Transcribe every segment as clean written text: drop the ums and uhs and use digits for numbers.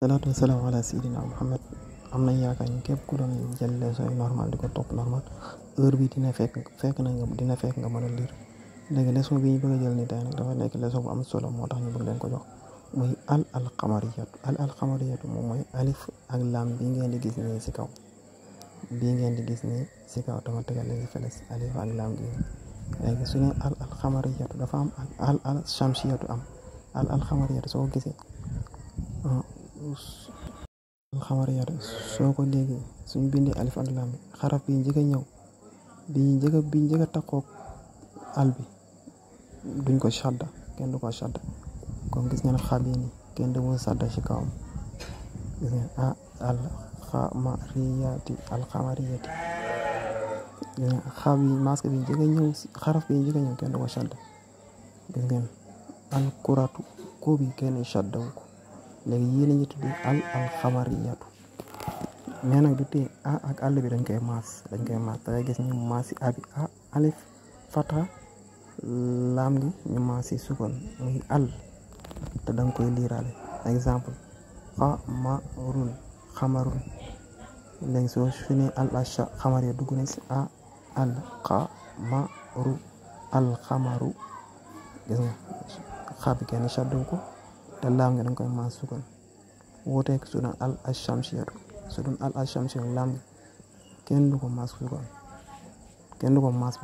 salaatu wasalaamu ala sayyidina Muhammad. am nañ yaakaar ni képp ku doon jël leçon yi normal di ko topp normal heure bi dina fekk nga mën a lire. léegi leçon bi ñu bëgg a jël ni tey nag dafa nekk leçon bu am solo moo tax ñu bëgg leen ko jox muy alxamariyatu moom mooy alif ak lam bii ngeen di gis nii si kaw dama tegal leen si feles alif ak lam gi. léegi su ne alxamariyatu dafa am ak al shamsiyatu am alxamariyatu soo ko gisee alxamariyatu soo ko déggee suñ bindee alif ak lam bi xaraf bi njëkk a ñëw bi njëkk a takkoog al bi duñ ko shadda, kenn du ko shadda. comme gis ngeen xab yi nii kenn du ko shadda ci kawam. gis ngeen alxamariyati xab yi masque bi njëkk a ñëw xaraf bi njëkk a ñëw kenn du ko shadda. gis ngeen alkuratu ko bi kenn shaddawu ko. léegi yii la ñuy tuddee alxamariyatu mais nag du tee a ak àll bi dañ koy maas dangay gis ñu maas si abi alif fata laam gi ñu maas si sukon muy al te danga koy liiraale. exemple xamarun léegi soo fi ne al asha xamariya dugg na si al xamaru gis nga xaa bi kenn shaddawu ko te laam gi danga koy maas sukon wuuteeg su doon al ashamsiyatu laam gi kenn du ko maas sukon kenn du ko maas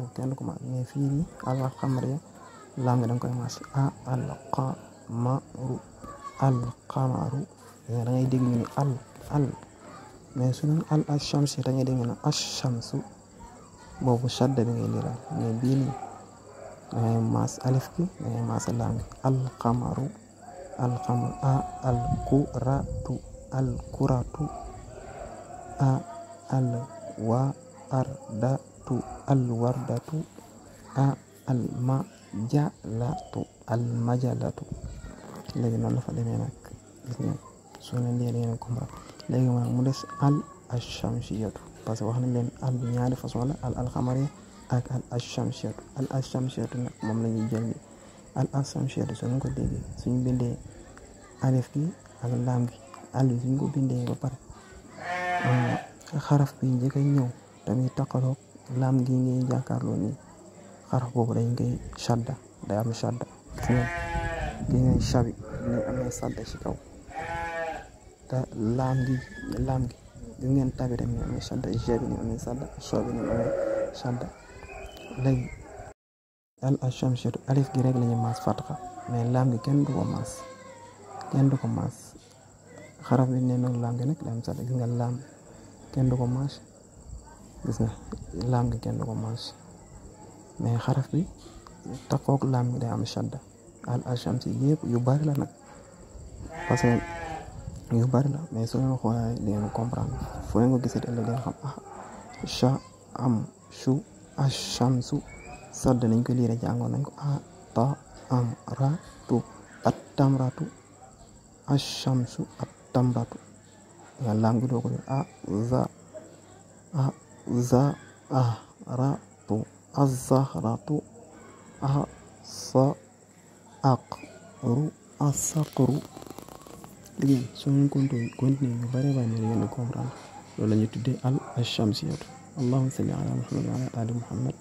mais fii nii al xamariya laam gi danga koy maas alxamaru da ngay dégg ñu ne al mais su doon al ashamsiyatu da ngay dégg ñu ne ashamsu boobu shadda bi ngay liral mais bii nii da ngay maas alif gi da ngay maas laam gi alxamaru alkuratu alwardatu almajalatu léegi noonu la fa demee nag gis ngeen soo leen lii ngeen comprendre. léegi nag mu des al ashamsiyatu parce que wax nañ leen al bi ñaari façon la al alxamariya ak al ashamsiyatu nag moom la ñuy jël al ashamsiyatu soo ko déggee suñu bindee alif gi ak laam gi al bi suñ ko bindee ba pare xaraf bi njëkk a ñëw tamit taqaloog laam gi ngay jàkkaarloo nii xaraf boobu dañ koy shadda day am shadda gi ngay shabi dina amee shadda ci kaw te laam gi gis ngeen tabi tamit ni amee shadda jebi ni amee shadda soo bi ni amee shadda. léegi al ashamsiyatu alif gi rek lañu maas fatxa mais laam gi kenn du ko maas xaraf bi ne noonu laam gi nag day am shadda. gis nga laam kenn du ko maas mais xaraf bi takkook laam gi day am shadda. al ashamsi yëpp yu bari la nag parce que yu bari la mais soo leen xoolee di ngeen comprendre foo leen ko gisee ëllëg ngeen xam shu ashamsu sadd nañ ko liire jàngoon nañ ko tamratu ashamsu tamratu nga laam gi doo ko def zahratu asaqru léegi soo leen continuer ñu bare bari ne ngeen comprendre loolu la ñuy tuddee al ashamsiyatu. allahumma salli ala muhammad wa ala ali muhammad.